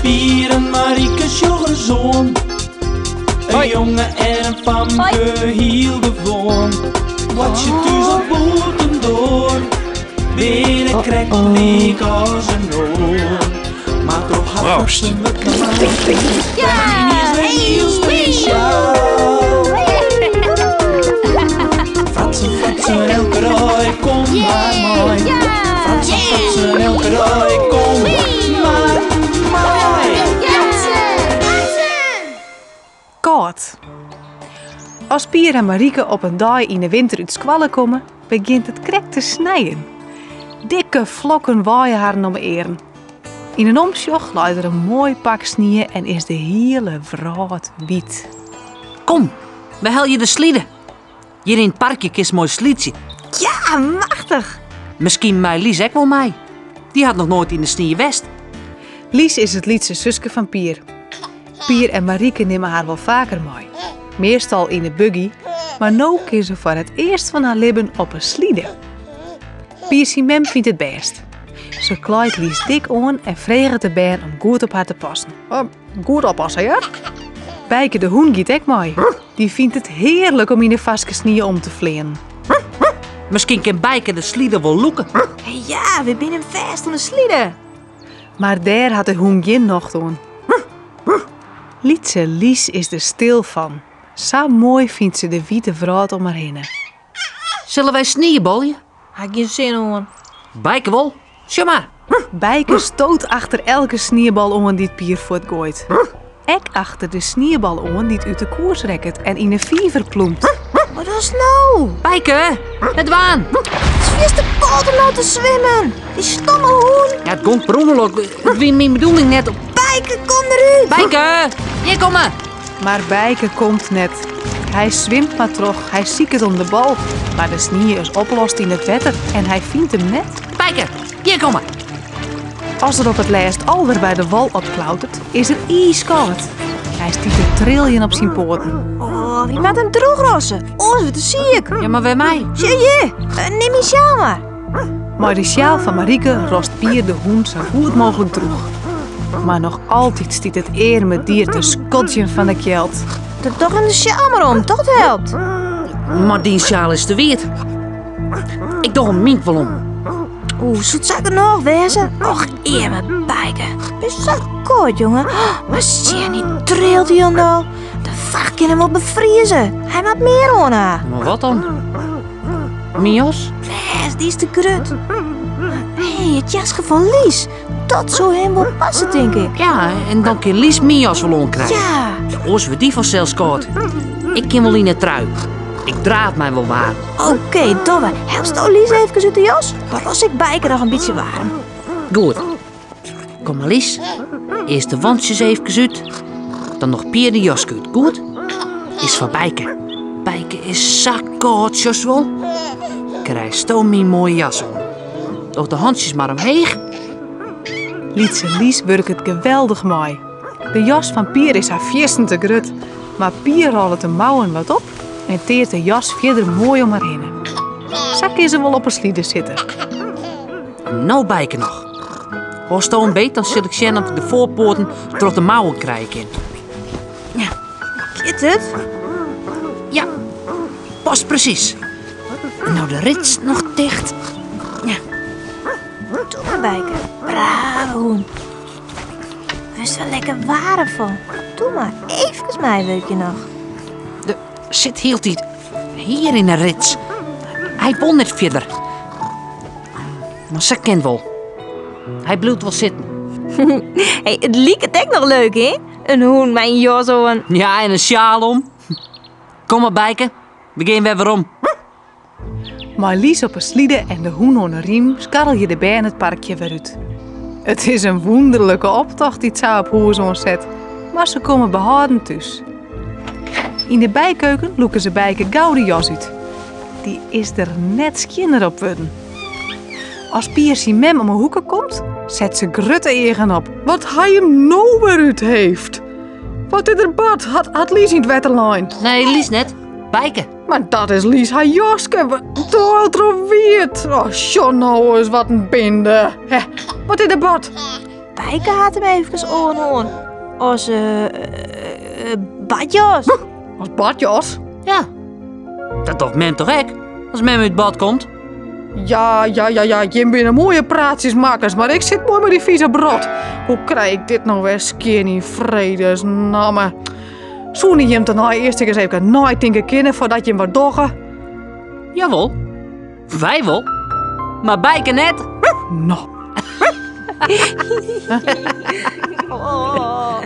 Pier en Marieke sjoch ris oan. In jonge en in famke, hiel gewoan. Boartsje thús of bûtendoar, binne krekt lyk as in oar. Mar troch har Proost. fratsen wurdt normaal. Is wer hiel spesjaal. Fratsen, fratsen, elke dei, kom mar mei. Fratsen, fratsen, elke dei, kom mar mei. Kâld. As Pier en Marieke op in dei yn 'e winter út skoalle komme, begjint it krekt te snijen. Dikke flokken waaie harren om 'e earen. Yn in omsjoch leit der in moai pak snie en is de hiele wrâld wyt. Kom, we helje de slide. Hjir yn it parkje kinst moai slydsje. Ja, machtich! Miskien mei Lies ek wol mei. Dy hat noch noait yn de snie west. Lies is it lytse suske fan Pier. Pier en Marieke nimme har wol faker mei. Meastal yn 'e buggy, mar no kin se foar it earst fan har libben op 'e slide. Pier syn mem fynt it bêst. Se klaait Lies dik oan en freget de bern om goed op har te passen. Oh, goed oppasse, hear. Bijke de hûn giet ek mei. Dy fynt it hearlik om yn 'e farske snie om te fleanen. Miskien kin Bijke de slide wol lûke. Hey, ja, we binne him fêst oan de slide. Mar dêr hat de hûn gjin nocht oan. Lytse Lies is der stil fan. Sa moai fynt se de wite wrâld om har hinne. Sille wy sniebalje? Ha ik gjin sin oan. Bijke wol. Sjoch mar. Bijke stoot achter elke sniebal oan dy't Pier fuortgoait. Ek achter de sniebal oan dy't út de koers rekket en yn 'e fiver plûmt. Wat dochst no? Bijke, net dwaan. It is fierste kâld om no te swimmen. Dy stomme hûn. Ja, it gong per ûngelok. It wie myn bedoeling net. Bijke, kom derút. Bijke, hjir komme. Mar Bijke komt net. Hy swimt mar troch, hy siket om de bal. Mar de snie is oplost yn it wetter en hy fynt him net. Bijke, hjir komme. As er op it lêst alwer by de wal opklautert, is er iiskâld. Hy stiet te triljen op syn poaten. Oh, wy moatte him drûchrosse, oars wurdt er siik. Ja, mar wêrmei? Sjoch hjir, eh, nim myn sjaal mar. Mei de sjaal fan Marieke rost Pier de hûn sa goed mooglik drûch. Mar noch altyd stiet it earme dier te skodzjen fan de kjeld. Doch him de sjaal mar om, dat helpt. Mar dyn sjaal is te wiet. Ik doch him myn wol om. Oeh, soe it sa genôch wêze? Och, earme Bijke. Bist sa kâld, jonge. Mar sjen, hy trilt hielendal. De facht kin him wol befrieze. Hy moat mear oan ha. Mar wat dan? Myn jas? Bêst, dy is te grut. Hé, it jaske fan Lies. Dat soe him wol passe, tink ik. Ja, en dan kin Lies myn jas wol oankrije. Ja. Oars wurdt dy fansels kâld. Ik kin wol yn 'e trui. Ik draaf my wol waarm. Oké, dogge we. Helpsto Lies efkes út de jas? Dan ros ik Bijke noch in bytsje waarm. Goed. Kom mar, Lies. Earst de wantsjes efkes út. Dan noch Pier de jaske út. Goed? Is foar Bijke. Bijke is sa kâld, sjochst wol. Krijsto myn moaie jas oan. Doch de hantsjes mar omheech. Lytse Lies wurket geweldich mei. De jas fan Pier is har fierstente grut, mar Pier rôlet de mouwen wat op en teart de jas fierder moai om har hinne. Sa kin se wol op 'e slide sitte. No Bijke noch. Hâldsto him beet, dan sil ik sjen oft ik de foarpoaten troch de mouwen krije kin. Ja, giet it? Ja, past presys. En no de rits noch ticht. Ja. Doe mar, Bijke. Brave hûn. Wurdst der lekker waarm fan. Doe mar, efkes meiwurkje noch. Der sit hieltyd hier yn 'e rits. Hy wol net fierder. Mar sa kin wol. Hy bliuwt wol sitten. Hey, it liket ek noch leuk, hè? In hûn mei in jas oan. Ja, en in sjaal om. Kom mar, Bijke. We gean wer werom. Mei Lies op 'e slide en de hûn oan 'e riem skarrelje de bern it parkje wer út. It is in wûnderlike optocht dy't sa op hûs oanset, mar se komme behâlden thús. Yn de bykeuken lûke se Bijke gau de jas út. Dy is der net skjinner op wurden. As Pier syn mem om 'e hoeke komt, set se grutte eagen op. Wat hy him no wer út heeft! Wat is der bard? Hat, hat Lies yn it wetter lein? Nee, Lies net. Bijke. Mar dat is Lies har jaske. Troch wiet. Oh, sjoch no ris wat in binde. Hè, wat is der bard? Bijke hat him efkes oanhân. As eh, eh, badjas. As badjas? Ja, dat docht mem toch ek? As mem út bad komt. Ja, ja, ja, ja, jim binne moaie praatsjesmakkers, mar ik sit moai mei dy fize brot. Hoe krij ik dit no wer skjin yn fredesnamme? Soene jim tenei earst ris even neitinke kinne foardat jim wat dogge? Jawol, wy wol. Mar Bijke net. No. Oh.